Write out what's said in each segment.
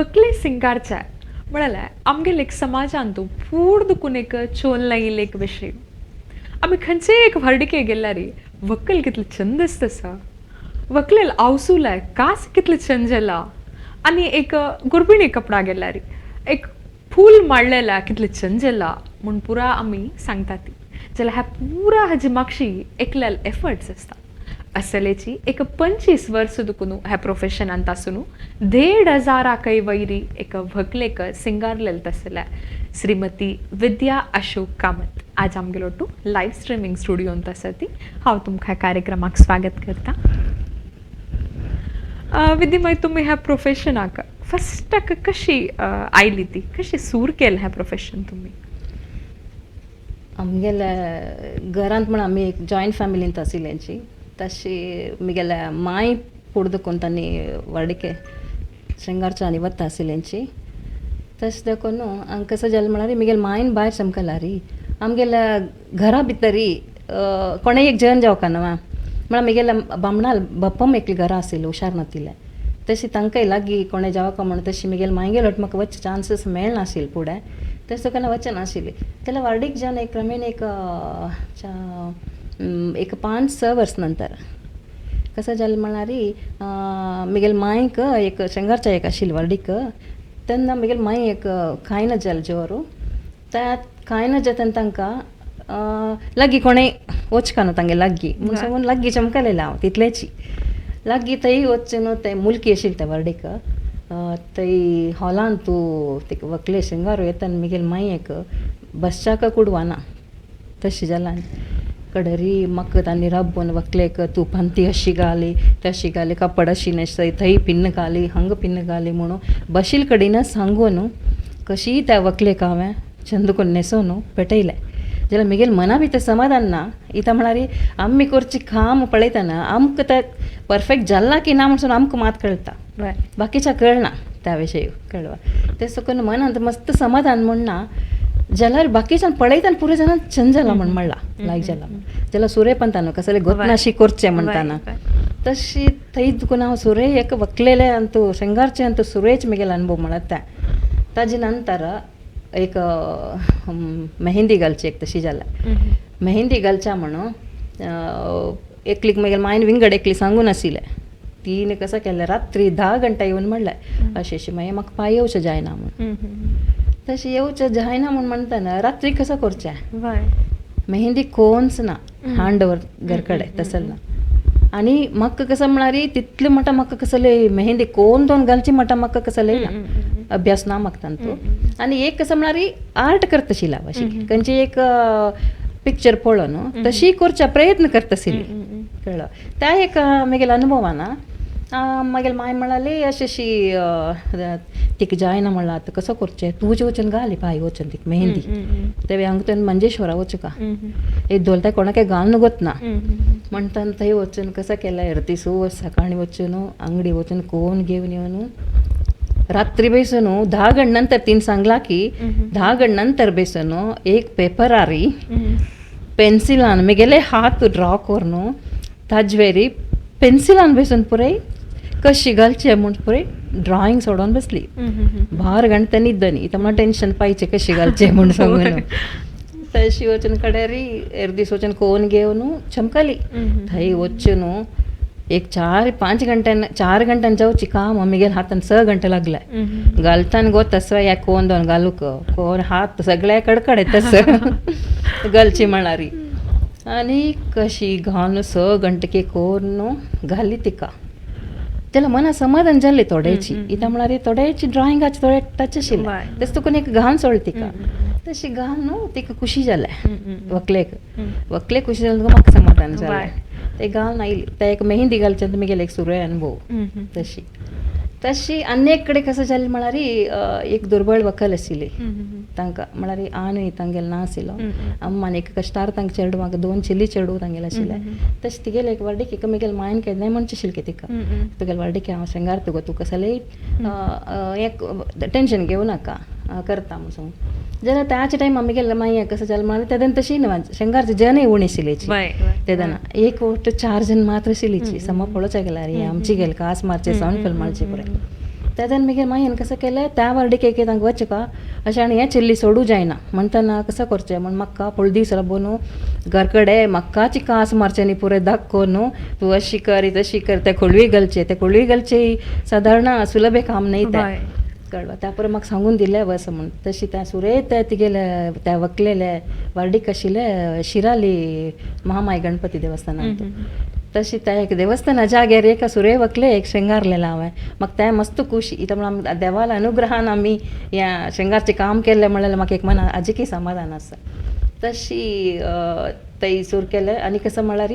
व्हंकले सिंगारचे म्हळ्यार आमगेले एक समाजान तूं पूर्ण दुखून एक चोल लायिल्ले एक विशय. आमी खंयचेय एक व्हरडिके गेल्यार व्हंकल कितले चंद आसा, व्हंकलेल आवसूलाय कास कितले चंद जाला आनी एक गुरबिणी कपडा गेल्यार एक फूल माळलेला कितले चंद जाला म्हूण पुरा आमी सांगता ती. जाल्यार ह्या पुरा हाजी मागशी एकल्याल एफर्ट्स आसता. असलेची एक 25 वर्स दुखून ह्या प्रोफेशनांत आसून 1,500 वयरी एक व्हंकलेक सिंगारलेल तसल्या श्रीमती विद्या अशोक कामत आज आमगेलो टू लायव्ह स्ट्रिमींग स्टुडियोंत आसा ती. हांव तुमकां कार्यक्रमाक स्वागत करता. विद्या, मागीर तुमी ह्या प्रोफेशनाक फस्टाक कशी आयली ती, कशी सूर केलें हें प्रोफेशन तुमी? आमगेल्या घरांत म्हण आमी एक जॉयंट फॅमिलींत आशिल्ल्याची तशी म्हगेल्या मांय पुर्द तांणी व्हडके शृंगारच्या आनी वता आशिल्ल्यांची. तशें देखून हांगा कसो जालें म्हळ्यार म्हगेल्या मांयन भायर चमकला री आमगेल्या घरा भितरी कोणें एक जन जावका न्हू म्हळ्यार म्हगेल्या बामणाल बाप्पम एकली घरा आशिल्ली हुशार नातिल्लें तशी तांकांय लागीं कोणें जावका म्हणून तशी म्हगेल्या मांयगेर म्हाका वचचे चान्सीस मेळनाशिल्ले फुडें तशें केन्ना वचनाशिल्ली. जाल्यार व्हडीक जावन एक क्रमेण एक एक 5-6 वर्स नंतर कसो जालें म्हळ्यार म्हगेल्या मांयक एक शृंगारच्या एक आशिल्ली व्हडीक. तेन्ना म्हगेली मांय एक कांय जालें जोर त्या कांय ना जाता तांकां लागीं कोणें वचका न्हू तांगे लागीं म्हूण सांगून लागीं चमकलेलें हांव तितलेची लागीं थंय वचून न्हू तें मुलकी आशिल्ली त्या व्हडीक थंय हॉलान तूं तिका व्हंकले शृंगार येता म्हगेली मांयक बसच्याक कुडवाना तशें जालां. कडरी म्हाका तांणी राबोवन व्हंकलेक तूं पंती अशी घाली तशी घाली कपड अशी न्हेसय थंय पिन्न घाली हांगा पिन्न घाली म्हणून बशील कडेन सांगून कशीय त्या व्हंकलेक हांवें चंद करून न्हेसोवन पेटयलें. जाल्यार म्हगेल्या मना भितर समाधान ना इतां म्हळ्यार आमी करचें काम पळयतना आमकां तें परफेक्ट जालां की ना म्हणून आमकां मात कळटा, बाकीच्या कळना त्या विशय कळवा. तें सकून मनांत मस्त समाधान म्हूण ना जाल्यार बाकीच्यान पळयतना पुरो जाणां चंद जाला म्हूण म्हणलां लायक जाला जाल्यार सुरे पंता न्हू कसले गोतनाशी करचें म्हणटाना तशी थंय दुखून हांव सुरे एक व्हंकलेले अंतू शृंगारचें अंतू सुरेच म्हगेलो अनुभव म्हणत. ताजे नंतर एक मेहंदी घालची एक तशी जाला. मेहंदी घालच्या म्हणून एकलीक म्हगेल्या मांयन विंगड एकली सांगून आशिल्लें. तिणें कसो केलें रात्री 10 घंटा येवन म्हणलें अशें अशें मागीर म्हाका पांय येवचें जायना म्हूण. तशें येवचें जायना म्हूण म्हणटना रात्री कसो करचें मेहंदी कोन्स ना हांड घर कडेन तसलें ना. आनी म्हाका कसो म्हळ्यार तितलें म्हणटा म्हाका कसले मेहंदी कोन दोन घालची म्हणटा म्हाका कसलें ना अभ्यास ना म्हाका तांतू. आनी एक कसो म्हळ्यार आर्ट करता आशिल्लें हांव अशी खंयची एक पिक्चर पळोवन तशी करच्या प्रयत्न करता आशिल्ली कळ्ळो. त्या एक म्हगेल्या अनुभवान मागीर मांय म्हणाली अशी अशी तिका जायना म्हणलां आतां कसो करचें तूं वचून घाल पांय वचून तिका मेहंदी तें हांगा तुवें मंजेश्वरा वचूका एक धोलता कोणाकय घालून गोतना म्हणटा थंय वचून कसो केलें अर्दी सकाळीं वचून अंगडी वचून कोन घेवन येवन रात्री बेसून 10 गण नंतर तिने सांगला की 10 गण नंतर बेसून एक पेपरारी पेन्सिलान म्हगेले हात ड्रॉ करून ताजवेरी पेन्सिलान बेसून पुराय कशी घालचे म्हूण पुराय ड्रॉइंग सोडोवन बसली. 12 गंटे न्हिदनी इतां म्हणल्यार टेंशन पायचे कशी घालचे म्हूण सांगून तशी वचून कडेरी एक दीस वचून कोन घेवन चमकली. थंय वचून एक 4-5 घंट्यान 4 घंट्यान जावची काम म्हगेल्या हातान 6 घंटे लागले. घालताना गो तसो ह्या कोन दोन घालूक कोन हात सगळे कडकडे तस घालची म्हळ्यार आनी कशी घालून 6 घंटे कोन्न घाली तिका. जाल्यार मना समाधान जालें थोड्याची इतां म्हळ्यार थोड्याची ड्रॉइंगाची थोडे टच आशिल्लें तशें तुका एक घालून सोडलें तिका तशी घालून तिका खुशी जालें व्हंकलेक व्हंकलेक खुशी जालें म्हाका समाधान जालें तें घालून आयली. तें एक मेहंदी घालचें म्हगेलें एक सुरय अनुभव तशी तशी आनी एक कडेन कसो जालें म्हळ्यार एक दुर्बळ व्हंकल आशिल्ली तांकां म्हळ्यार आनूय तांगेलो ना आशिल्लो अम्मान एक कश्टार तांकां चेडवांक 2 चेली चेडूं तांगेलें आशिल्लें तशें तिगेलें एक व्हडीक एक म्हगेले मांयन केन्नाय म्हणचें आशिल्लें की तिका तुगेलें व्हडीक हांव शृंगार तुगो तूं कसलें एक टेंशन घेवं नाका करता म्हूण सांगून. जाल्यार त्याच टायमार म्हगेले मांय कसो जालें म्हळ्यार तेन्ना तशी न्हू शृंगारचे जनय उणी आशिल्ल्याची तेन्ना एक वट 4 जण मात्र आशिल्लीची समा पळोवच्या गेल्यार आमची गेले कास मारचे सण फिल्म मारचे पुराय. तेदन मागीर मागीर कसो केलें त्या वार्डीक एक तांकां वचका अशें आनी हें चेल्ली सोडूं जायना म्हणटना कसो करचें म्हण म्हाका पळ दीस राबोन घर कडेन म्हाकाची कास मारचें न्ही पुरें दाखोवन तूं अशी कर तशी कर ते खोळवी घालचे, ते खोळवी घालचे सादारण सुलभ काम न्हय तें कळवा. त्या पुरो म्हाका सांगून दिलें वस म्हण तशी त्या सुरे ते तिगेले त्या वकलेले वार्डीक आशिल्ले शिराली महामाय गणपती देवस्थानांत तशी त्या एक देवस्थाना जाग्यार एका सुरे वकले एक शृंगारलेलें हांवें. म्हाका तें मस्त खुशी इतां म्हणल्यार देवाल्या अनुग्रहान आमी ह्या शृंगारचें काम केल्लें म्हणल्यार म्हाका एक मना आजिकय समाधान आसा. तशी थंय सुरू केलें आनी कसो म्हळ्यार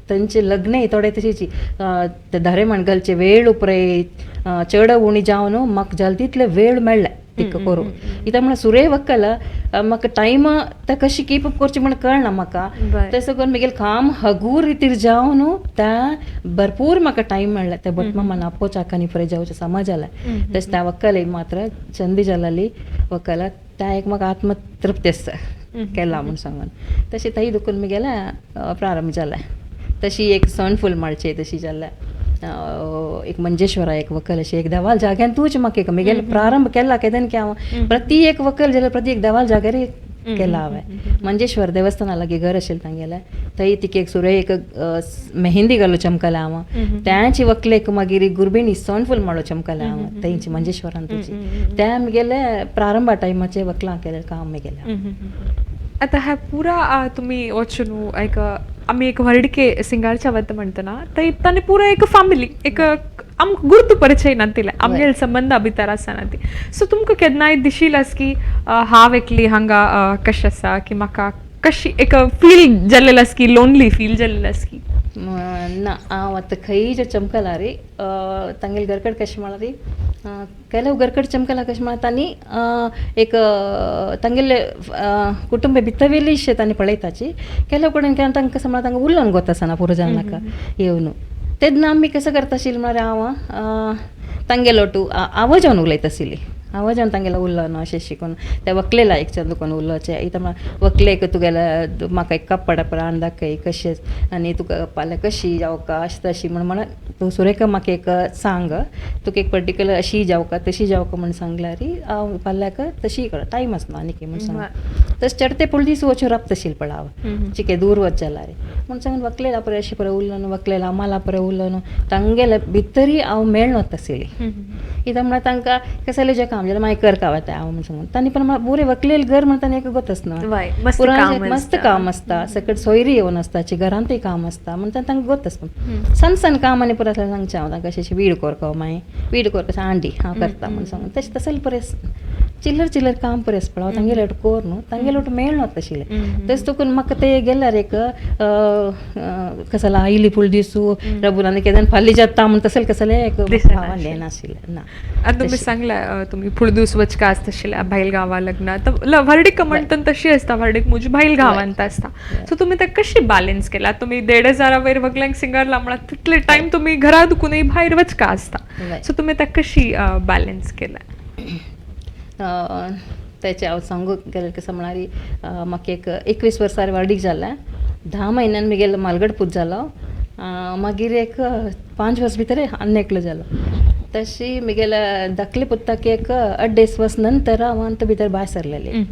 तांचें लग्नय थोडे तशीच ते धारे म्हण घालचे वेळ उपरे चेड उणी जावन म्हाका जाल तितले वेळ मेळ्ळे तिका करूंक. कित्याक म्हळ्यार सुरे वक्कल म्हाका टायम तें कशी कीप अप करचें म्हण कळना म्हाका. तशें करून म्हगेलें काम हगूर रितीर जावन त्या भरपूर म्हाका टायम मेळ्ळें. ते भटमामान आपोवच्याक आनी फुडें जावचें समज जालें. तशें त्या वक्कल मात्र चंदी जालेली वक्कल त्या एक म्हाका आत्मतृप्ती आसता केला म्हूण सांगून. तशें थंय दुखून म्हगेलें प्रारंभ जालें. तशी एक सण फूल माळचें तशी जालें. एक मंजेश्वरा एक वकल अशें एक देवाल जाग्यान तूच म्हाका एक म्हगेलें प्रारंभ केला केदन की हांव प्रति एक वकल जाल्यार प्रति एक देवाल जाग्यार केला हांवें. मंजेश्वर देवस्थाना लागीं घर आशिल्लें तांगेलें थंय तिका एक सुरे एक मेहंदी घालूं चमकलें हांव. त्याची वकलेक मागीर गुरबिणी सण फूल माळो चमकलें हांव थंयची मंजेश्वरान तुजी त्या म्हगेलें प्रारंभा टायमाचें वकलां केलें काम म्हगेलें. आतां हें पुरा तुमी वचून एक आमी एक व्हडके सिंगारच्या वता म्हणटना थंय तांणी पुरा एक फॅमिली एक आमकां गुर्तू परिचय नातिल्लें आमगेले संबंद भितर आसना ती. सो तुमकां केन्नाय दिशील आस की हांव एकली हांगा कशें आसा की म्हाका कशी एक फील जाल्लें आस की लोनली फील जाल्लें आस की? ना, हांव आतां खंयी जे चमकला रे तांगेले घरकड कशें म्हळ्यार रे ಕೆಲವು घरकड चमकला कशें म्हळ्यार तांणी एक तांगेले कुटुंब भितरवेली तांणी पळयताची. ಕೆಲವು कडेन केन्ना तांकां कसो म्हळ्यार तांकां उलोवंक गोत आसना पुरो जाणांक येवन तेन्ना आमी कसो करता आशिल्ली म्हळ्यार हांव तांगेलो ओटू आवाजान उलयता आशिल्ली. आवाजान तांगेलो उलोवन अशें शिकून त्या वकलेला एक चंद कोन्न उलोवचें इतां म्हळ्यार वकलेक तुगेले म्हाका एक कपडा हाडून दाखय कशें आनी तुका फाल्यां कशी जावका अशें तशी म्हण म्हण तूं सुरेखा म्हाका एक सांग तुका एक पर्टिक्युलर अशी जावका तशी जावका म्हण सांगल्यार हांव फाल्यांक तशी कर टायम आसना आनी म्हण सांग. तशें चडते पयलीं दीस वचून राबता आशिल्लें पळय हांव चिके दूर वच जाल्यार म्हण सांगून वकलेला पळय अशें पळय उलोवन वकलेला आम्हाला पळय उलोवन तांगेले भितरय हांव मेळ्ळ वता आशिल्ली. कित्याक म्हळ्यार तांकां कसलें जें काम जाल्यार मागीर करता वता हांव म्हण सांगून तांणी पण बरें वकलेल घर म्हणटा तांणी एक गोत आसना मस्त काम आसता सकट सोयरी येवन आसता घरांतय काम आसता म्हणटा तांकां गोत आसता. सण सण काम आनी पुरो आसल्यार सांगचें हांव तांकां अशें वीड कोरको मागीर वीड कोर कशें आंडी हांव करता म्हण सांगून तशें तसलें परे चिल्लर चिल्लर काम परे आसता हांव तांगेले वाट कोर न्हू तांगेले वाट मेळना आशिल्लें. तशें तुका म्हाका ते गेल्यार एक कसला आयली फूल दिसू रबून आनी केन्ना फाल्यां जाता म्हण तसलें कसलें एक भावान येनाशिल्लें ना. आतां तुमी सांगलें तुमी फूल दीस वचका आसता आशिल्लें भायल गांवा लग्न तर व्हडीक म्हणटा तशी आसता व्हडीक म्हजी भायल गांवांत आसता. सो तुमी ते कशी बॅलन्स केला? तुमी 1500 वयर वगल्यांक सिंगारला म्हळ्यार तितले टायम तुमी घरा दुखूनय भायर वचका आसता. सो तुमी ते कशी बॅलन्स केला? तेचें हांव सांगूंक गेल्यार कसो म्हळ्यार म्हाका एक 21 वर्सां वाडीक जालें. 10 म्हयन्यान म्हगेलो मालगड पूत जालो. मागीर एक 5 वर्स भितर आनी एकलो जालो. तशी म्हगेल्या धाकले पुताक एक 2.5 वर्स नंतर हांव आतां भितर भायर सरलेली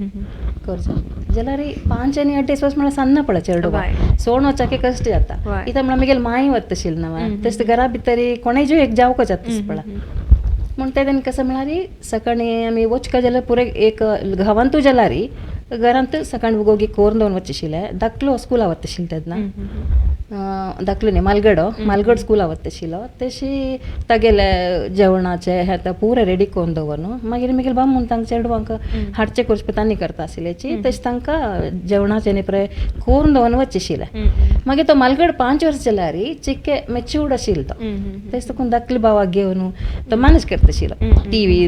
करचो जाल्यार 5 आनी 2.5 वर्स म्हळ्यार सान्ना पळय चेडवा सोण वचाके कश्ट जाता. कित्याक म्हळ्यार म्हगेले मांय वता आशिल्ली न्हू तशें घरा भितर कोणूय जो एक जावको जाता पळय म्हूण तें कसो म्हळ्यार सकाळीं आमी वचका जाल्यार पुराय एक गांवांतूय जाल्यार घरांत सकाळीं गोगी कोरून दवरून वचचे आशिल्लें. धाकलो स्कुला वता आशिल्लो तेन्ना धाकलो न्ही मालगडो मालगड स्कुला वता आशिल्लो. तशी तागेले जेवणाचें हें तें पुरें रेडी करून दवर मागीर म्हगेले बाब म्हूण तांकां चेडवांक हाडचें करचें तांणी करता आशिल्ल्याची तशें तांकां जेवणाचें न्ही पुरें करून दवरून वचचें आशिल्लें. मागीर तो मालगड 5 वर्स जाल्यार चिक्के मॅच्युर्ड आशिल्लो तो तशें तुका धाकले भावाक घेवन तो मॅनेज करता आशिल्लो. टिवी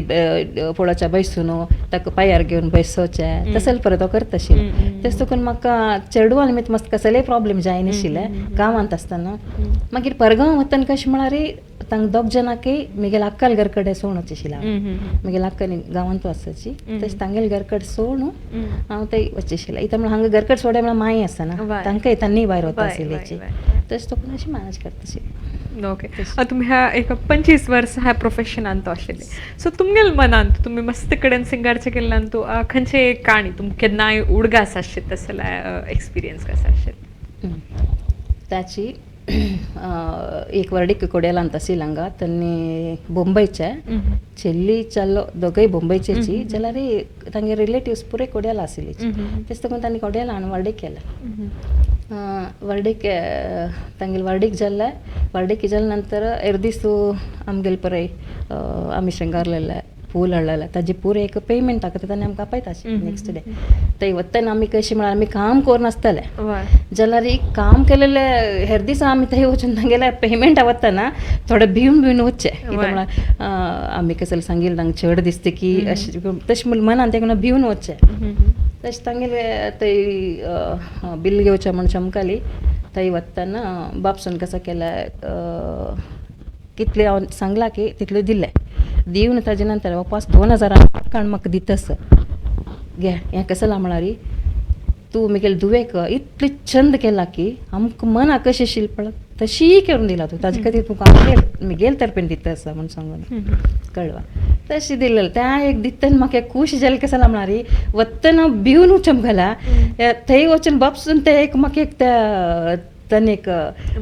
पळोवच्या बसून ताका पांयार घेवन बसोवचें तसलें परत तो करता आशिल्लो. तशें तुका म्हाका चेडवा निमित्त मस्त कसलेय प्रॉब्लेम जायनाशिल्ले गांवांत आसतना. मागीर परगांव वतना कशें म्हळ्यार तांकां दोग जाणांकय म्हगेले अक्काल घर कडेन सोडून वचचें आशिल्लें. म्हगेले अक्का न्ही गांवांत आसाची तशें तांगेले घर कडेन सोडून हांव थंय वचचें आशिल्लें. इतां म्हळ्यार हांगा घर कडेन सोडय म्हळ्यार मांय आसना तांकां तांणी भायर वता आशिल्ल्याची तशें तुका अशें मॅनेज करता आशिल्लें. ओके, तुमी ह्या एक 25 वर्सां ह्या प्रोफेशनान आशिल्ले, सो तुमगेले मनांत तुमी मस्त कडेन सिंगारचे केल्ल्यान तूं खंयचे एक काणी तुमकां केन्नाय उडगास आशिल्ले तसले एक्सपिरियन्स कसो आशिल्लो? ताची एक वर्डीक कोड्यालांत आशिल्ले हांगा, तांणी बोंबयचे चेल्ली चलो दोगूय बोंबयचेची, जाल्यार तांगे रिलेटिव्स पुरे कोड्याला आशिल्ली, तेच देखून तांणी कोड्याला हाडून वर्डीक केलें. वर्डीक तांगेले वर्डीक जाल्ले, वर्डीक जाले नंतर एक दीस आमगेले पळय आमी शृंगारलेले फूल हाडलेले ताजी पुरे एक पेमेंट आसा तांणी आमकां आपयता नेक्स्ट डे. थंय वतना आमी कशें म्हळ्यार आमी काम करून आसतले, जाल्यार काम केलेले हेर दिसा आमी थंय वचून तांगेले पेमेंट वतना थोडे भिवन भिवन वचचें, कितें म्हळ्यार आमी कसले सांगिल्लें तांकां चड दिसता की अशें तशें म्हूण मनान तेका भिवन वचचें. तशें तांगेले थंय बिल घेवचें म्हूण चमकाली, थंय वतना बापसून कसो केलें कितले हांव सांगलां की तितले दिले, दिवन ताजे नंतर वापस 2000 काण म्हाका दितस घे, हें कसो म्हळ्यार तूं मुगेले धुवेक इतलें छंद केला की आमकां मनाक कशें आशिल्लें पळय तशी करून दिला तूं, ताजे खातीर तुका हांव मुगेले तर्फेन दिता आसा म्हूण सांगून कळवा तशें दिलेलें. त्या एक दितना म्हाका एक खूश जालें कसो म्हळ्यार वतना भिवन चमकला थंय वचून बापसून तें एक म्हाका एक त्या ताणें एक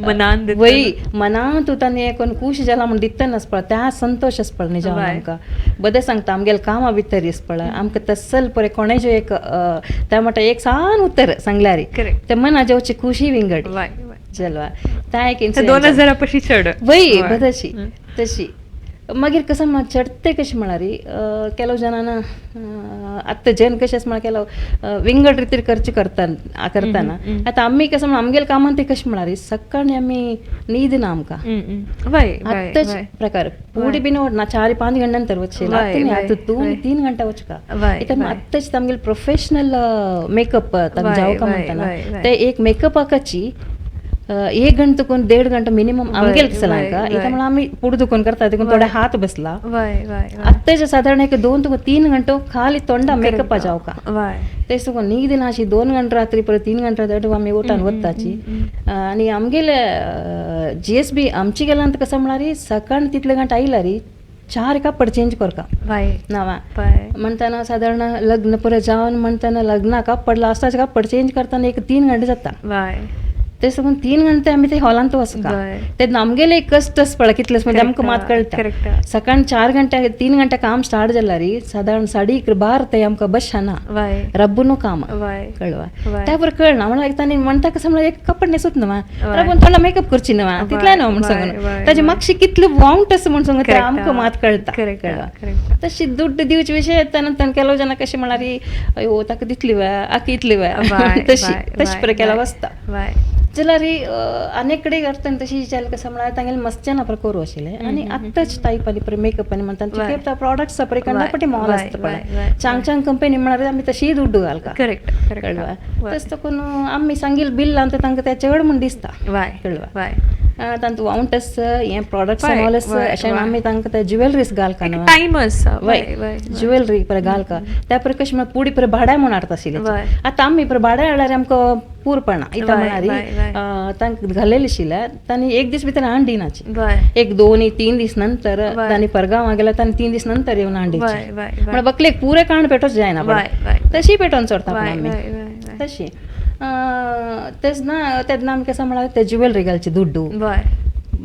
मनान वय मनान तूं ताणें एक खूश जाला म्हूण दितना आसपा त्या संतोश आसपा निजा आमकां बरें सांगता आमगेले कामां भितर आसपा आमकां तसल पळय कोणें जो एक त्या म्हणटा एक सान उतर सांगल्यार ते मना जेवची खुशी विंगड चलवा त्या एक 2000 पशी चड वय बरें तशी. मागीर कसं म्हळ्यार चडते कशें म्हळ्यार ಕೆಲವು ಜನಾನ आतां जन कशें आसा म्हळ्यार ಕೆಲವು विंगड रितीर खर्च करता करतना आतां आमी कसं म्हळ्यार आमगेले कामान तें कशें म्हळ्यार सकाळी आमी न्हीद ना आमकां आतांच प्रकार पुडी बीन ना 4-5 घंटे नंतर वचशें आतां 2-3 घंटा वचका इतून आत्ताच आमगेले प्रोफेशनल मेकअप जावका म्हणटाना ते एक मेकअपाकाची 1 घंटा कोण 1.5 घंटा मिनिमम आमगेले कसं का इथं म्हणून आम्ही पुढे दुकान करता तिकून थोडे हात बसला आत्ताच्या साधारण एक 2-3 घंटो खाली तोंडा मेकअप जाव का ते सगळं न्हीद ना अशी 2 घंटे रात्री परत 3 घंटे रात्री आमी उठान वताची. आनी आमगेले GSB आमची गेला कसं म्हळ्यार सकाळ तितले घंटा आयला री 4 कापड चेंज करका नवा म्हणताना साधारण लग्न परत जावन म्हणताना लग्ना कापड लास्टाचे कापड चेंज करताना एक 3 घंटे जाता ते सगळं 3 घंटे आमी ते हॉलांत वचका तेन्ना आमगेले एक कश्ट पळय कितलेच म्हणजे आमकां मात कळटा सकाळ 4 घंटे 3 घंटे काम स्टार्ट जाल्यार साधारण 11:30 ते आमकां बसना रब्बून काम कळवा त्या बरोबर कळना म्हणल्यार तांणी म्हणटा कसं म्हळ्यार एक कपड न्हेसूत न्हू रब्बून थोडो मेकअप करची न्हू तितलें न्हू म्हूण सांगून ताजे मातशें कितले वावंट आसा म्हूण सांगून ते आमकां मात कळटा कळवा. तशी दुड्ड दिवचे विशय येता नंतर ಕೆಲವು ಜನ कशें म्हळ्यार अयो ताका दितली वे आका इतली वे तशी तशें पळय केला वचता जाल्यार अनेक कडेन करता तशी जालें कसं म्हळ्यार तांगेले मस्त्यान पळय करूं आशिल्लें आनी आत्ताच टायप आनी पळय मेकअप आनी म्हणटा ते प्रॉडक्ट्स पळय कंडापटी मॉल आसता पळय चांग चांग कंपनी म्हळ्यार आमी तशीय दुड्ड घालका कळवा तशें देखून आमी सांगील बिल आनी तांकां तें चड म्हूण दिसता कळवा तांतू वावंट आसा हें प्रॉडक्ट्स मॉल आसा अशें आमी तांकां ते ज्युवेलरीज घालका न्हू ज्युवेलरी पळय घालका त्या पळय कशें म्हळ्यार पुडी पळय भाड्या म्हूण हाडटा आशिल्ली आतां आमी पळय भाड्या हाडल्यार आमकां पूरपणा इथं म्हळ्यार तांकां घालेली आशिल्ले तांणी एक दीस भितर हाण दिनाची 1, 2, 3 दीस नंतर तांणी परगांवां गेल्यार तांणी 3 दीस नंतर येवन हाण दिवची म्हळ्यार बकलेक पुरे काण पेटोच जायना तशी पेटोवन सोडता आमी तशी तेच ना तेन्ना आमी कसं म्हळ्यार ते ज्युवेलरी घालची दुड्डू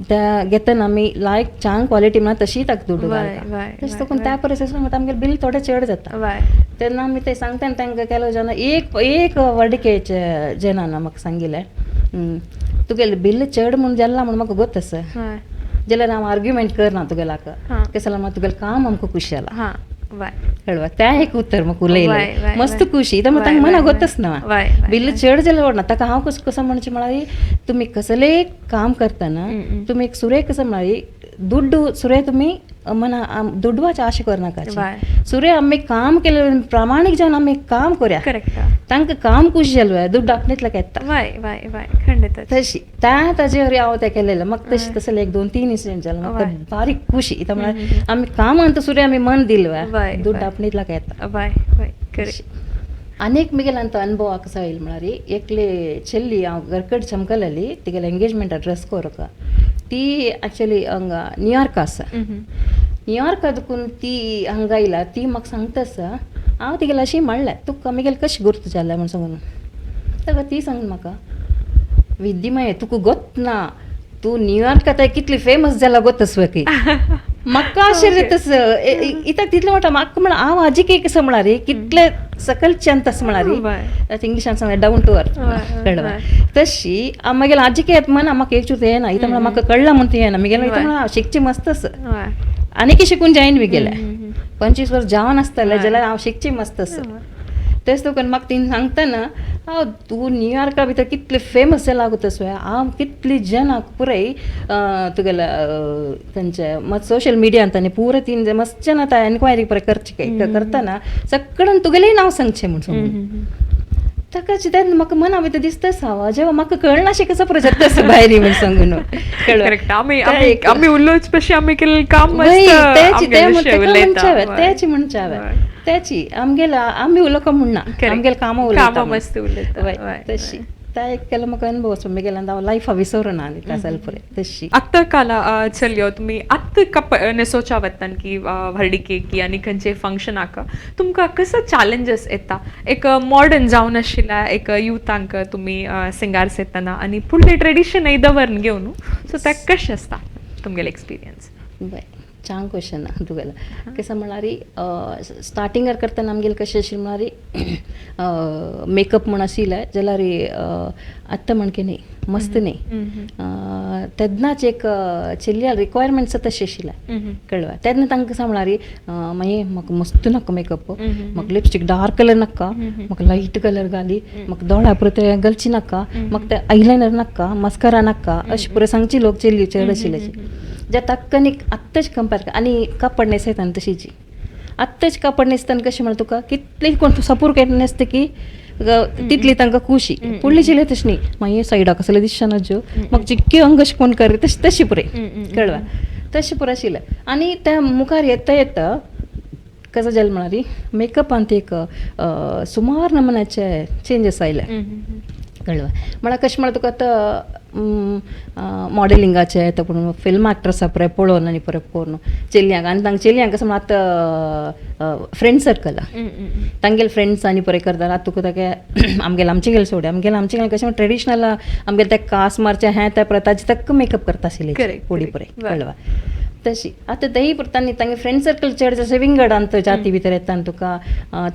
त्या घेतना आमी लायक चांग क्वॉलिटी म्हणल्यार तशी ताका दुड्डू घालता तशें देखून त्या परस आमगेलें बील थोडें चड जाता तेन्ना आमी ते सांगता आनी तांकां केलो जेन्ना एक एक वर्डिकेचे जेनान म्हाका सांगिल्लें तुगेलें बिल चड म्हूण जालां म्हूण म्हाका गोत आसा जाल्यार हांव आर्ग्युमेंट करना तुगेल्याक कशें जाल्यार म्हाका तुगेलें काम आमकां खूश जालां कळवा त्या एक उतर म्हाका उलयलें मस्त खुशी तर तांकां मना गोतच ना बिल चड जाल्यार वडना ताका हांव कसं कसं म्हणचें म्हळ्यार तुमी कसलें काम करतना तुमी एक सुरे कसं म्हळ्यार दुड्डू सुरे तुमी मना दुडवाचे आशा करनाका सुरे आमी काम केलें प्रामाणीक जावन आमी काम करूया तांकां काम खूश जालें दुड्ड आपणेंतल्याक येता तशी त्या ताजेर हांव तें केलेलें म्हाका तशें तसलें 1, 2, 3 इन्सिडंट जालें म्हाका बारीक खुशी इतां म्हळ्यार आमी कामांत सुरे आमी मन दिलें दुड्ड आपणेंतल्याक येता. अनेक मिगेल अंत अनुभव कसो येयलो म्हळ्यार एकले चेल्ली हांव घरकड चमकलेली तिगेले एंगेजमेंटा ड्रेस कोरका ती एक्चुअली हांगा न्यूयॉर्क आसा. न्यूयॉर्का दुकून ती हांगा आयला. ती म्हाका सांगता आसा, हांव तिगेलें अशी म्हणलें तुका मिगेलें कशें गुर्त जालें म्हूण सांगून. ताका ती सांग म्हाका, विद्दी मागीर तुका गोत ना, तूं न्यूयॉर्क आतां कितली फेमस जाला गोत आसव की. म्हाका आश्चर्य तस इत्याक तितलें म्हणटा म्हाका, म्हण हांव आजीक एक आसा म्हळ्यार कितले सकलच्यान तस म्हळ्यार इंग्लिशान सांगता डावन टू अर्थ कळ्ळें. तशी मागीर आजीक येता म्हण म्हाका एक चूत येना, इत्याक म्हळ्यार म्हाका कळ्ळां म्हण ती येना. मिगेलें इतलें म्हळ्यार शिकची मस्त आसा, आनीकय शिकून जायन मिगेलें 25 वर्स जावन आसतलें जाल्यार हांव शिकची मस्त आसा. तेच तुका म्हाका तिणें सांगतना हांव तूं न्यूयॉर्का भितर कितलें फेमस जाला गो तसो, हांव कितली जनांक पुराय तुगेल्या तांचे मस्त सोशल मिडियान तांणी पुराय तीन मस्त जन आतां एनक्वायरी पुराय करची करतना सगळ्यान तुगेलें नांव सांगचें म्हूण सांगून. ताका तेन्ना म्हाका मना भितर दिसता हांव जेव्हा म्हाका कळनाशें कसो प्रोजेक्ट आसा भायर म्हूण सांगून. करेक्ट. आमी उलोवचे पशी आमी केल्लें काम त्याची म्हणचे हांवें त्याची आमगेला आमी उलोवंक म्हणना, आमगेले कामां उलयता मस्त उलयता तशी. त्या एक केलो म्हाका अनुभव आसा मिगेल्या, हांव लायफा विसरूना आनी त्या सेल्फ तशी. आत्तां काला चलयो तुमी आत्तां कप न्हेसोवच्या वतान की व्हडली आनी खंयचे फंक्शनाक तुमकां कसो चॅलेंजीस येता? एक मॉडर्न जावन आशिल्ल्या एक युथांक तुमी सिंगार येतना आनी फुडलें ट्रेडिशनय दवरून घेवन, सो तें कशें आसता तुमगेलें एक्सपिरियन्स? बरें, छान क्वेश्चन तुगेलें. कसं म्हळ्यार स्टार्टिंगार करतना आमगेलें कशें आशिल्लें म्हळ्यार मेकअप म्हूण आशिल्लें जाल्यार आत्तां म्हणके न्ही मस्त न्ही, तेन्नाच एक चेडल्या रिक्वायरमेंट्स तशें आशिल्लें कळ्ळें. तेन्ना तांकां कसं म्हळ्यार मागीर म्हाका मस्त नाका मेकअप, म्हाका लिपस्टीक डार्क कलर नाका, म्हाका लायट कलर घाली, म्हाका दोळ्या पुरो ते घालची नाका, म्हाका ते आयलायनर नाका, मस्करा नाका, अशें पुरो सांगची लोक चेडली चड आशिल्ले ज्या ताक्क आत्ताच कंपेर. आनी कापड न्हेसयता तशीची आत्ताच कापड न्हेसतना कशें म्हणटा तुका कितली कोण सपूर न्हेसता की तितली तांकां खुशी. फुडली चेडली तशें न्ही, मागीर सायडाक कसलें दिसचें ना ज्यो म्हाका जितकें अंग अशें कोण कर तशें तशें पुराय कळ्ळें तशें पुरो आशिल्लें. आनी त्या मुखार येता येता कसो जालें म्हळ्यार मेकअपांत एक सुमार नमुन्याचे चेंजीस आयले कळ्ळें. म्हळ्यार कशें म्हळ्यार तुका आतां मॉडेलिंगाचें येता, पूण फिल्म एक्ट्रसा पळय पळोवन आनी परत करून चेडल्यांक आनी तांकां चेडल्यांक कसो आतां फ्रेंड सर्कल तांगेले फ्रेंड्स आनी पळय करता. आतां तुका तागे आमगेले आमचे गेले सोड, आमगेले आमचे गेले कशें ट्रेडिशनल आमगेले ते कास मारचें हें त्या प्रताचे तक्क मेकअप करता आशिल्ले पुडी पळय कळ्ळें. तशी आतां तेय तांणी तांगे फ्रेंड सर्कल चड जशें विंगड आनी जाती भितर येता तुका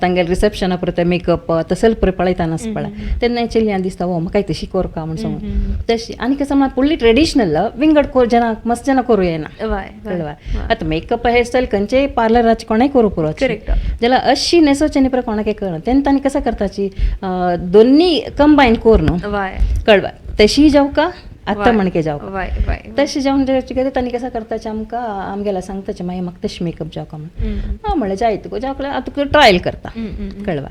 तांगेले रिसेप्शना परत मेकअप तसले पळय पळयता आसता पळय तेन्ना चेडल्यां दिसता ओ म्हाकाय तशी कोरका म्हूण सांगून तशी. आनी कसं म्हळ्यार फुडली ट्रेडिशनल विंगड जनाक मस्त जनां करूं येना कळ्ळें. आतां मेकअप हेअरस्टायल खंयचेय पार्लराचे कोणेय करूं पुरो जाल्यार अशी न्हेसोवचें न्ही पळय कोणाकय कळना. तेन्ना तांणी कसं करताची दोन्ही कंबायन करून कळ्ळें तशी जावका आत्तां म्हणके जावका तशें जावन कितें तांणी कसं करताचें आमकां आमगेल्या सांगताचें मागीर म्हाका तशें मेकअप जावका म्हण. हांव म्हणलें जाय तुका जावका आतां तुका ट्रायल करता कळ्ळें.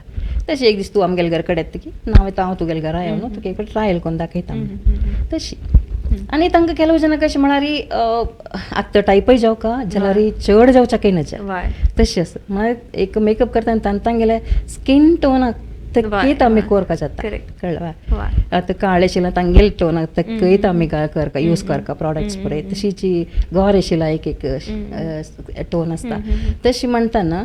तशें एक दीस तूं आमगेल्या घर कडेन येता की ना हांव हांव तुगेल्या घरा येवन तुका एक ट्रायल करून दाखयता म्हण तशी. आनी तांकां केलो जेन्ना कशें म्हळ्यार आत्तां टायपय जावका जाल्यार चड जावच्या नजा तशें आसा. म्हळ्यार एक मेकअप करतना तांकां तांगेले स्कीन टोनाक तक्कीत आमी कोरपा जाता कळ्ळें. आतां काळे आशिल्ल्या तांगेले टोनाक तक्कीत आमी करपा यूज करपा प्रोडक्ट्स पळय तशीची गोर आशिल्ल्या एक एक टोन आसता तशी म्हणटना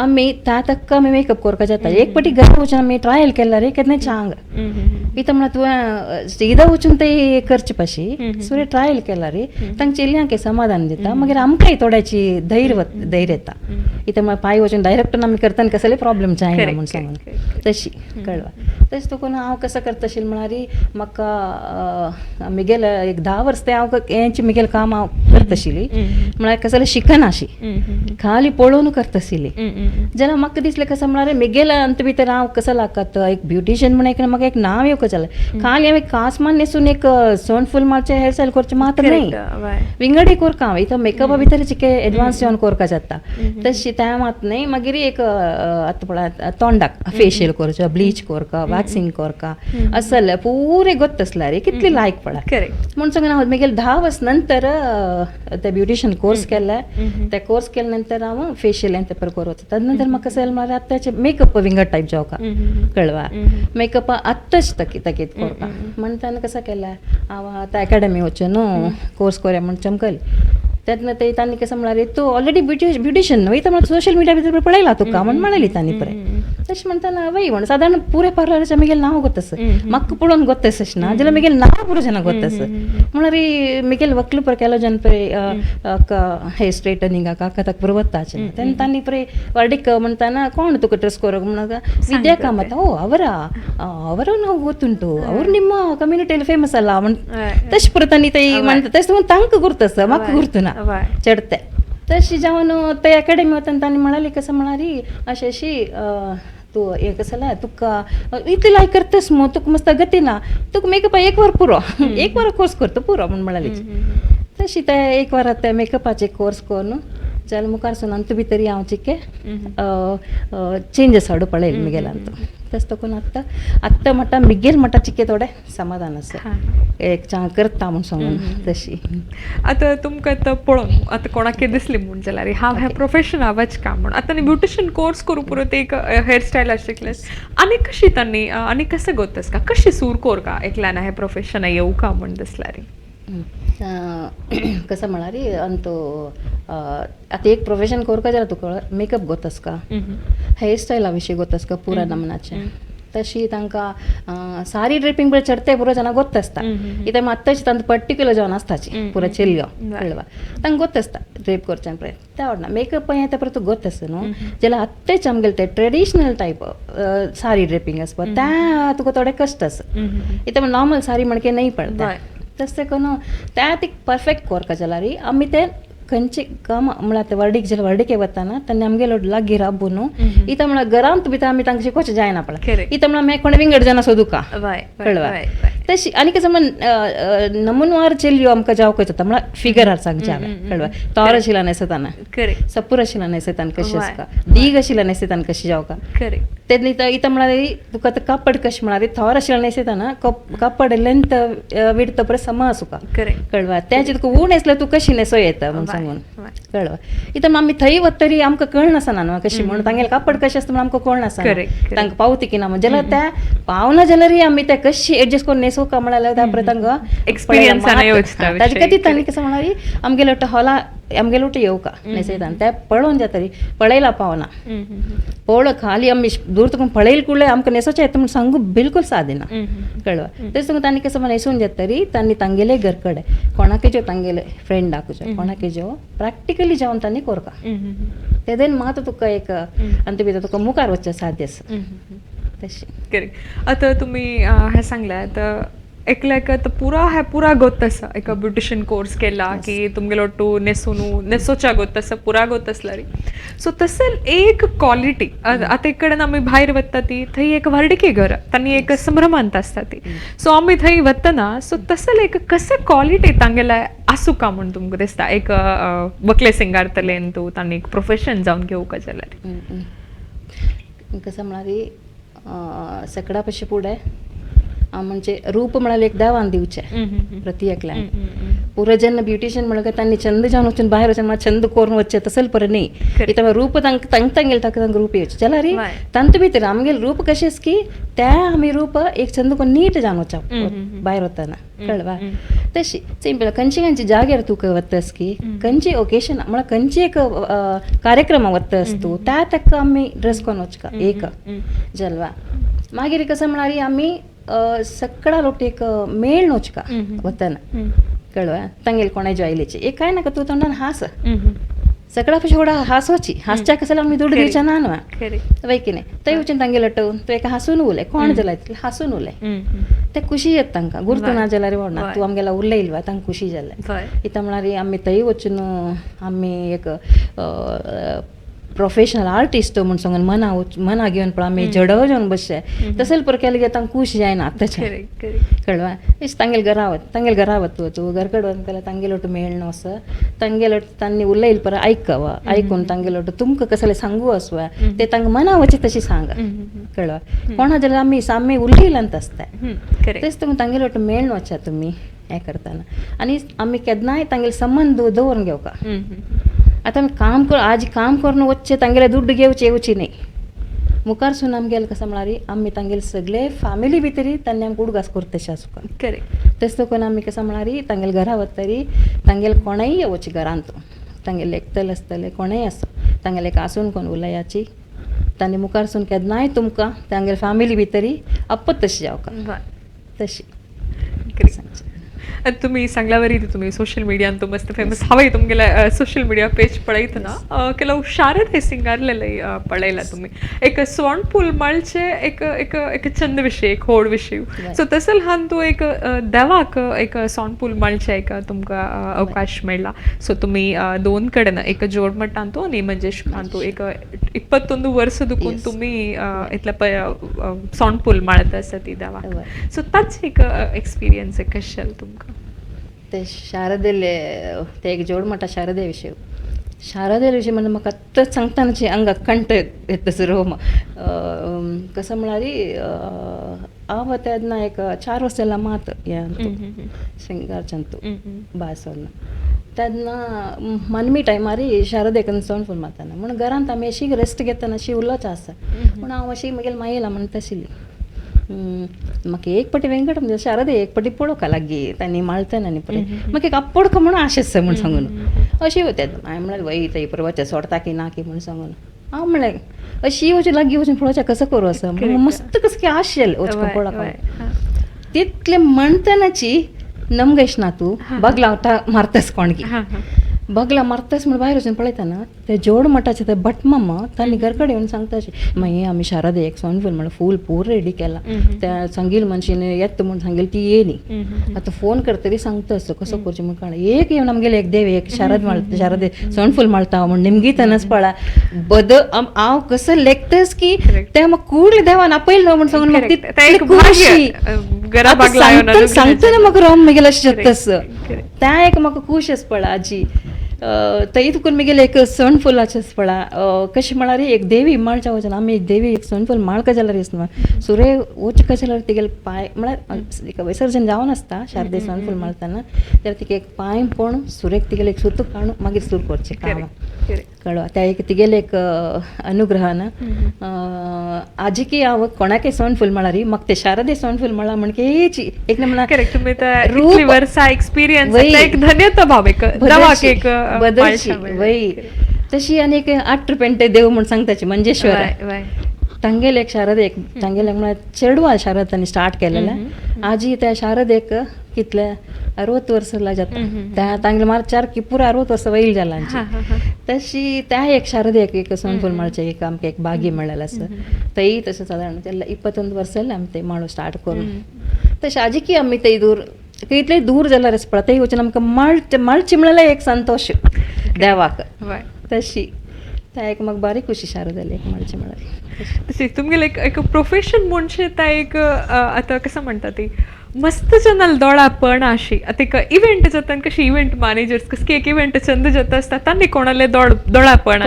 आमी त्या तक्क आमी मेकअप करपा जाता. एक पटी घरा वचून आमी ट्रायल केल्यार रे केन्ना चांग इतां म्हळ्यार तुवें सीधा वचून ते करचे पाशी सुरे ट्रायल केल्यार रे तांकां चेडल्यांक समाधान दिता, मागीर आमकांय थोड्याची धैर्य धैर्य येता. इतां म्हळ्यार पांय वचून डायरेक्ट आमी करतना कसले प्रॉब्लम जायना म्हूण सांगून तशी कळ्ळें. तशें तुका हांव कसो करता आशिल्लें म्हळ्यार म्हाका मिगेले एक 10 वर्स तें हांव हेंच मिगेलें काम हांव करता आशिल्ली म्हळ्यार कसलें शिकना अशी खाली पळोवन करता आशिल्ली. जाल्यार म्हाका दिसलें कसं म्हळ्यार मिगेले अंत भितर हांव कसो लागत एक ब्युटिशियन म्हण एक म्हाका एक नांव येवंक जालें. खाली हांवें कासमान न्हेसून एक सोन फूल मारचें हेअरस्टायल करचें मात्र न्हय, विंगडी कोरका हांव इथं मेकअपा भितर चिके एडवान्स जेवन कोरका जाता तशी तें मात न्हय. मागीर एक आतां पळय तोंडाक फेशियल करचें, ब्लीच कोरका, वॅक्स वॅक्सिंग कोरका असले पुरे गोत्तसला रे कितली लायक पडा. करेक्ट. म्हूण सांगून हांव मागीर 10 वर्स नंतर ते ब्युटिशियन कोर्स केले. ते कोर्स केले नंतर हांव फेशियल ते पर कोर वता. तद नंतर म्हाका कशें म्हळ्यार आतांचे मेकअप विंगड टायप जावका कळवा मेकअप आत्ताच तकीत कोरका म्हणटाना कसं केलें हांव आतां एकाडमी वचून कोर्स कोरया म्हूण चमकली. तेन्ना ते तांणी कसं म्हळ्यार तूं ऑलरेडी ब्युटिशियन न्हय तर सोशल मिडिया भितर पळयला तुका म्हण म्हणली तांणी पळय. तशें म्हणटाना वय म्हण सादारण पुरे पार्लराचें मागीर नांव गोत्तस म्हाका पळोवन गोत्तस अशें ना जाल्यार मागीर नांव पुरो जाणां गोत्तस म्हळ्यार मागीर वकल पळय केलो जन पळय हेर स्ट्रेटनिंगाक काका ताका पुरो वता तेन्ना तांणी पळय वार्डीक म्हणटाना कोण तुका ಡ್ರೆಸ್ ಕೊರೋಗ म्हणಗ ವಿದ್ಯಾ ಕಾಮತ್ ಓ ಅವರ ಅವರ ನಾವು ಗೊತ್ತುಂಟು ಅವ್ರು ನಿಮ್ಮ ಕಮ್ಯುನಿಟಿಯಲ್ಲಿ ಫೇಮಸ್ ಅಲ್ಲ म्हण तशें पुरो तांणी ते म्हणटा तशें तांकां गुर्तस म्हाका गुर्तना चडते. तशी जावन ते एकाडेमी वतना तांणी म्हळाली कसं म्हळारी अशें अशी तूं हें कसं जाल्यार तुका इतलें लायक करतस मू तुका मस्त गती ना तुका मेकअपा एक वर पुरो एक वर कोर्स करता पुरो म्हूण म्हळाली. तशी ते एक वरां ते मेकअपाचे कोर्स करून जाल्यार मुखार सून अंतू भितर हांव चिके चेंजस हाडू पळयलें मिगेल अंतू. तशें तकून आतां आत्तां म्हणटा मिगेल म्हणटा चिके थोडें समाधान आसा एक चांग करता म्हूण सांगून तशी. आतां तुमकां आतां पळोवन आतां कोणाक दिसली म्हूण जाल्यार हांव हें प्रोफेशन वच काम म्हूण आतां न्ही ब्युटिशियन कोर्स करूं पुरो ते एक हेअरस्टायल शिकलें आनी कशी तांणी आनी कसं गोतस का कशी सूर कोर का एकल्यान हें प्रोफेशन येवं का म्हूण दिसल्यार? कसं म्हळ्यार अंतू आतां एक प्रोफेशन कोरका जाल्यार तुका मेकअप गोतस का हेअरस्टायला विशीं गोतस का पुरा नमनाचें तशी तांकां सारी ड्रेपिंग पळय चडते पुरो जाणां गोत्त आसता कित्याक आत्ताची तांकां पर्टिक्युलर जावन आसताची पुरो चेल्यो कळवा तांकां गोत्त आसता ड्रेप करच्यान पळय तें आवडना. मेकअप हें तें परत गोत्त आसता न्हू जाल्यार आत्ताच आमगेलें तें ट्रेडिशनल टायप सारी ड्रेपिंग आसता तें तुका थोडें कश्ट आसा कित्याक नॉर्मल सारी म्हणके न्हय पडटा. तशें करून त्या ती परफेक्ट कोरका जाल्यार आमी तें खंयचे काम म्हळ्यार आतां वर्डीक जाल्यार वर्डीके वतना तेन्ना आमगेलो लागीं राबू न्हू इतां म्हळ्यार घरांत भितर आमी तांकां शिकोवचें जायना पळय इतां म्हळ्यार मागीर कोण विंगड जाणां सोदूका कळवा तशी. आनी कसं म्हण नमुनवार चेल्यो आमकां जावंक जाता म्हळ्यार फिगर हाडसांक जावे कळवा तोर आशिल्ला न्हेसताना सपूर आशिल्ला न्हेसताना कशी आसता दीग आशिल्ला न्हेसताना कशी जावका तेन्ना इतां म्हळ्यार तुका आतां कापड कशें म्हळ्यार थोर आशिल्ला न्हेसताना कापड लेंथ विडत पळय समा आसूका कळवा तें तुका ऊण न्हेसल्यार तूं कशी न्हेसो येता म्हूण सांगून कळवा. इतां आमी थंय वतरी आमकां कळनासना न्हू कशी म्हणून तांगेलें कापड कशें आसता म्हणून आमकां कळनासना तांकां पावती की ना म्हण जाल्यार त्या पावना जाल्यारय आमी तें कशी एडजस्ट करून न्हेसोवका म्हळ्यार त्या पळय तांकां एक्सपिरियन्स ताजे खातीर तांणी कसं म्हळ्यार आमगेले हॉला आमगेले वटे येवका न्हेसयता तें पळोवन जातरी पळयला पावना पळो खाली आमी दूर तुका पळयल कुडले आमकां न्हेसोचें येता म्हूण सांगू बिलकूल सादी ना कळवा. तशें तुका तांणी कसं न्हेसून जातरी तांणी तांगेले घर कडेन कोणाकय ज्यो तांगेले फ्रेंडाक ज्यो कोणाकय ज्यो प्रॅक्टिकली जावन तांणी कोरका तेदेन मात तुका एक आनी भितर तुका मुखार वचचें साध्य आसा तशें. करेक्ट. आतां तुमी हें सांगलें आतां एकल्याक आतां पुरा हें पुरा गोत्त आसा एक ब्युटिशियन कोर्स केला की तुमगेलो टू न्हेसून न्हेसोच्या गोत्त आसा पुरा गोत्त आसल्यार सो तसं एक क्वॉलिटी आतां एक कडेन आमी भायर वता ती थंय एक व्हडकी घर तांणी एक संभ्रमांत आसता ती सो आमी थंय वतना सो तसं एक कसं क्वॉलिटी तांगेले आसूं का म्हूण तुमकां दिसता एक वकले सिंगारतलेन तूं तांणी एक प्रोफेशन जावन घेवका जाल्यार? कसं म्हळ्यार सगळ्या पशी फुडें म्हणजे रूप म्हळ्यार एक देवान दिवचें प्रति एकल्यान पुरो जेन्ना ब्युटिशियन म्हणल्यार तांणी छंद जावन वचून भायर वचून म्हाका छंद करून वचचें तसलें पळय न्ही इतां रूप तांकां तांकां तांगेलें ताका तांकां रूप येवचें जाल्यार तांतू भितर आमगेलें रूप कशें आसा की त्या आमी रूप एक छंद करून नीट जावन वचप भायर वतना कळवा. तशी सिंपल खंयचे खंयचे जाग्यार तुका वतस की खंयचे ओकेशन म्हळ्यार खंयचे एक कार्यक्रमा वतस तूं त्या ताका आमी ड्रेस करून वचका एक जलवा. मागीर कसं म्हळ्यार आमी सगळा लोक एक मेळ नोचका वतना कळवा तांगेले कोणाय जॉयलीचे एक काय नाका तूं तोंडान हास सगळा पशी व्हडा हासोची हासच्या कसं आमी दुडू दिवचे ना न्हू वय की न्ही थंय वचून तांगेले तूं एका हासून उलय कोण जाल्यार तितलें हासून उलय ते खुशी येता तांकां गुर्तू ना जाल्यार व्हडना तूं आमगेला उलयली तांकां खुशी जालें. इतां म्हळ्यार आमी थंय वचून आमी एक प्रोफेशनल आर्टिस्ट म्हूण सांगून मना मना घेवन पळय आमी जडो जावन बसचे तशें पर केलें तांकां खूश जायना आतांचें कळवा इश तांगेले घरा वत तांगेले घरा वत तूं घर कडेन वत जाल्यार तांगेले ओटू मेळना असो तांगेले तांणी उलयल पर आयकवा आयकून तांगेले ओटू तुमकां कसलें सांगू आसवा ते तांकां मना वचे तशें सांगा कळवा कोणा जाल्यार आमी सामी उलयलांत आसता तेच तुमी तांगेले ओटू मेळन वचा तुमी हें करतना आनी आमी केन्नाय तांगेले संबंद दवरून घेवका. आतां आमी काम कर आज काम करून वचचें तांगेले दुड्ड घेवचे येवची न्ही मुखारसून आमगेले कसो म्हळ्यार आमी तांगेले सगळे फॅमिली भितरी तांणी आमकां उडगास करता तशें आसूं करेक्ट. तशें करून आमी कसो म्हळ्यार तांगेले घरा वतरी तांगेले कोणेय येवचे घरांत तांगेले एकतले आसतले कोणेय आसूं तांगेले आसून कोण उलयाची तांणी मुखारसून केन्नाय तुमकां तांगेले फॅमिली भितरी अपत तशी जावका तशी सांगचें. तुम्ही सांगल्यावरी तुम्ही सोशल मीडियान तू मस्त फेमस हांवें तुमगेले सोशल मिडिया पेज पळयतना ಕೆಲವು ಶಾರದೆ ಸಿಂಗಾರ್ಲೆಲ್ಲ पळयला तुम्ही एक सोंडपूल माळचे एक एक एक चंद विशय एक होड विशय सो तसल हान तूं एक देवाक एक सोंडपूल माळचे एक तुमकां अवकाश मेळ्ळा. सो तुम्ही दोन कडेन एक जोडमठांतू आनी मंजेश्वरांतू एक 21 वर्स दुखून तुम्ही इतले सोंडपूल माळत आसा ती देवाक. सो ताच एक एक्सपिरियन्स कशें जालें तुमकां? ते शारदेले ते एक जोडमठा शारदे विशय शारदे विशय म्हणजे म्हाका आत्ताच सांगतानाची अंगाक कंठ येता रोम कसं म्हळ्यार हांव तेन्ना एक 4 वर्सां जाल्यार मात हें शिंगारच्यान तूं भायर तेन्ना मनमी टायमार शारदेक सण फूल मारतना म्हूण घरांत आमी अशी रेस्ट घेतना अशी उलोच आसा पूण हांव अशी म्हगेले मायेला म्हणटा आशिल्ली म्हाका एक पटी वेंकट म्हणजे शारदे एक पटी पळोवका लागीं तांणी माळतना न्ही पळय म्हाका एक आप्पोडका म्हणून आशा आसा म्हूण सांगून अशी वता हांवें म्हळ्यार वय थंय परवाचें सोडता की ना की म्हूण सांगून हांव म्हळें अशी वचून लागीं वचून पळोवचें कसो करूं आसा म्हणून मस्त कसं की आशा जालें वचून पळोवका तितलें म्हणटनाची नमगेश ना तूं बगला मारतास कोणगी बगला मारतास म्हण भायर वचून पळयतना ते जोड मठाचे ते भटमामा तांणी घर कडेन येवन सांगता मागीर आमी शारदे एक सोन फूल म्हणून फूल पूर रेडी केला त्या सांगील मनशेन येता म्हूण सांगील ती येयली आतां फोन करतरी सांगता असो कसो करचें म्हूण कळना एक येवन आमगेले एक देव एक शारद माळ शारदे सोन फूल माळता म्हूण निमगी तनस पळा बद हांव कसं लेखतस की ते म्हाका कूड देवान आपयलें न्हू म्हूण सांगून म्हाका तितली खुशी सांगतना म्हाका रोम म्हगेलें अशें जाता त्या एक म्हाका खूश आसा पळय आजी थंय तुकून म्हगेलें एक सण फुलाचें आसा पळय कशें म्हळ्यार एक देवी माळच्या वचून आमी एक देवी एक सण फूल माळका जाल्यार दिसना सुरे वचका जाल्यार तिगेले पांय म्हळ्यार तिका विसर्जन जावन आसता शारदे सण फूल माळतना जाल्यार तिका एक पांय पळोवन सुरेक तिगेले एक सुतूक काडून मागीर सुरू करचें काम कळ्ळो त्या एक तिगेले एक अनुग्रहान आजिकी हांव कोणाकय सण फूल म्हळ्यार म्हाका ते शारदे सण फूल म्हळ्यार म्हणकेची एक वर्सा एक्सपिरियन्स एक धन्यता भाव एक देवाक एक बदलची वय तशी आनी एक 8 रुपयांटे देव म्हूण सांगताची मंजेश्वर तांगेले एक शारद एक तांगेले म्हळ्यार चेडवा शारद तांणी स्टार्ट केलेलें आजी त्या शारदेक कितले 60 वर्सां जाता त्या तांगेले मार्चार की पुरा 60 वर्सां वयल जाला तशी त्या एक शारदेक एक सण फूल माळचें एक आमकां एक बागी मेळ्ळेलें आसा थंय तशें सादारण 21 वर्सां जालें आमी ते माळो स्टार्ट करून तशें आजिकी आमी थंय दूर इतले दूर जाल्यार पळय थंय वचून आमकां माळची म्हळ्यार एक संतोश देवाक तशी त्या एक म्हाका बारीक खुशी शारदाली एक माळची म्हळ्यार. तशी तुमगेलें एक प्रोफेशन म्हणचे त्या एक आतां कसं म्हणटा ती मस्त जनल दोळा पण अशी आतां एक इव्हेंट जाता कशी इव्हेंट मॅनेजर्स कसं की एक इव्हेंट चंद जाता आसता तांणी कोणाले दोळापण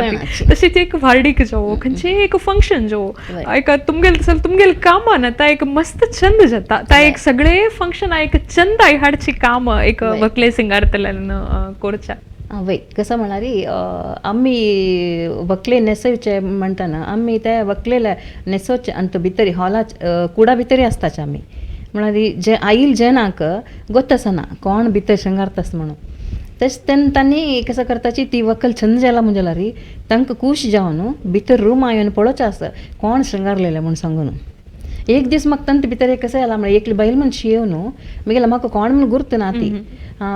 तशी ती एक व्हार्डीक जावो खंयचें एक फंक्शन जावो एक तुमगेले तसो तुमगेले कामान आतां एक मस्त छंद जाता ता एक सगळे फंक्शन एक चंद हाडची काम एक व्हंकले सिंगारतल्यान करच्या. वय कसं म्हळ्यार आमी व्हंकले न्हेसोवचे म्हणटना आमी ते व्हंकलेले न्हेसोवचे अंत भितरी हॉलाच कुडा भितरी आसताचे आमी म्हळ्यार जे आईल जेनाक गोत आसना कोण भितर शृंगारतास म्हणून तशें तेन्ना तांणी कसं करताची ती व्हंकल छंद जाला म्हण जाल्यार तांकां खूश जावन भितर रूमा येवन पळोवचें आसता कोण शृंगारलेलें म्हूण सांगून. एक दीस म्हाका तांचे भितर एक कसं जाला म्हळ्यार एकली बायल मनशी येवन म्हगेले म्हाका कोण म्हूण गुर्त ना ती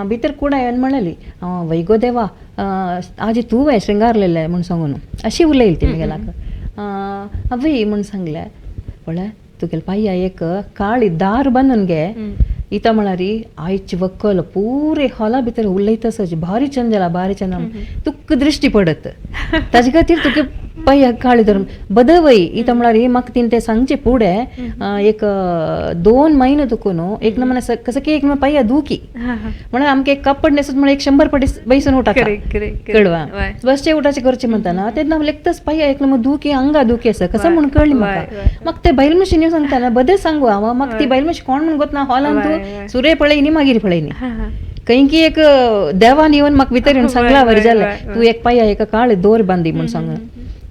भितर कुडा येवन म्हणलेली वय गो देवा आजी तूं वय शृंगारलेलें म्हूण सांगून अशी उलयली ती म्हगेल्याक. आवय म्हूण सांगलें पळय तुगेले पांया एक काळी दार बांदून घे इता म्हळ्यार आयची व्हंकल पुरे हॉला भितर उलयता सज भारी चंद जाला, भारी चंद, तुका दृश्टी पडत, ताजे खातीर तुगे पांयाक काळी धरून बदवय. इता म्हळ्यार म्हाका तिणें तें सांगचें फुडें एक 2 म्हयने तुका न्हू एक नमुने कसं की एक नमुने पांया दुखी म्हणून आमकां एक कपड न्हेसून म्हळ्यार एक 100 पटी बैसून उठाका कळवा बसचे उठाचे करचे म्हणटाना तेन्ना लेगतच पांया एक नमुने दुखी आंगा दुखी आसा कसं म्हूण कळ्ळी म्हाका. म्हाका ते बायल मशीन सांगताना बदें सांगू हांव, म्हाका ती बायल मशीन कोण म्हूण गोत ना हॉलान तूं सुरे पळयनी मागीर पळयनी खंय की एक देवान येवन म्हाका भितर येवन सांगला वरी जालें तूं एक पांया एका काळे दोर बांदी म्हूण सांगून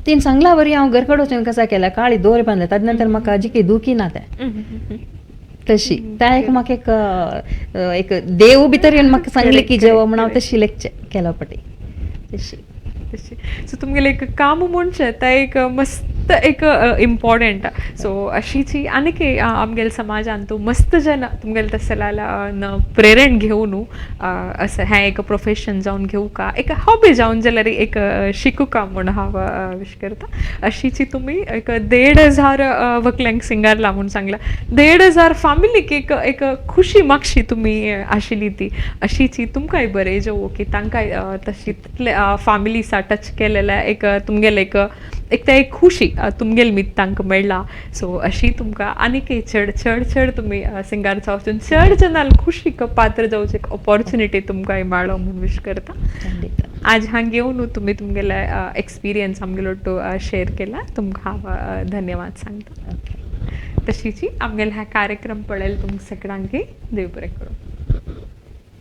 तीन सांगला वरी हांव घर कडेन वचून कसा केला काळी दोर बांदले, ताजे नंतर म्हाका जी दुखी ना तें तशी त्या एक म्हाका एक एक देव भितर येवन म्हाका सांगलें की जेव म्हण हांव तशी लेगचें केला पटी तशी तशी. सो तुमगेलें एक काम म्हणचें तें एक मस्त एक इम्पॉर्टंट. सो अशीची आनीक आमगेले समाजान तूं मस्त जन तुमगेले तसल्या प्रेरण घेवन असं हें एक प्रोफेशन जावन घेवका एक हॉबी जावन जाल्यार एक शिकुका म्हूण हांव विश करता. अशीची तुमी एक 1500 व्हंकल्यांक सिंगारला म्हूण सांगलां, 1500 फामिलीक एक एक खुशी मागशी तुमी आशिल्ली ती अशीची तुमकांय बरें जेवो की तांकांय तशी तितले फामिलीसा टच केलेल्या एक तुमगेले एक एक ते एक खुशी तुमगेले मीत तांकां मेळ्ळा. सो अशी तुमकां आनीक चड चड चड तुमी सिंगार जावचें चड जनाल खुशीक पात्र जावचें एक ऑपॉर्चुनिटी तुमकां मेळ्ळो म्हूण विश करता. आज हांगा येवन तुमी तुमगेले एक्सपिरियन्स आमगेलो टू शेअर केला, तुमकां हांव धन्यवाद सांगता. तशीची आमगेले हा कार्यक्रम पळयले तुमकां सगळ्यांक देव बरें करूं.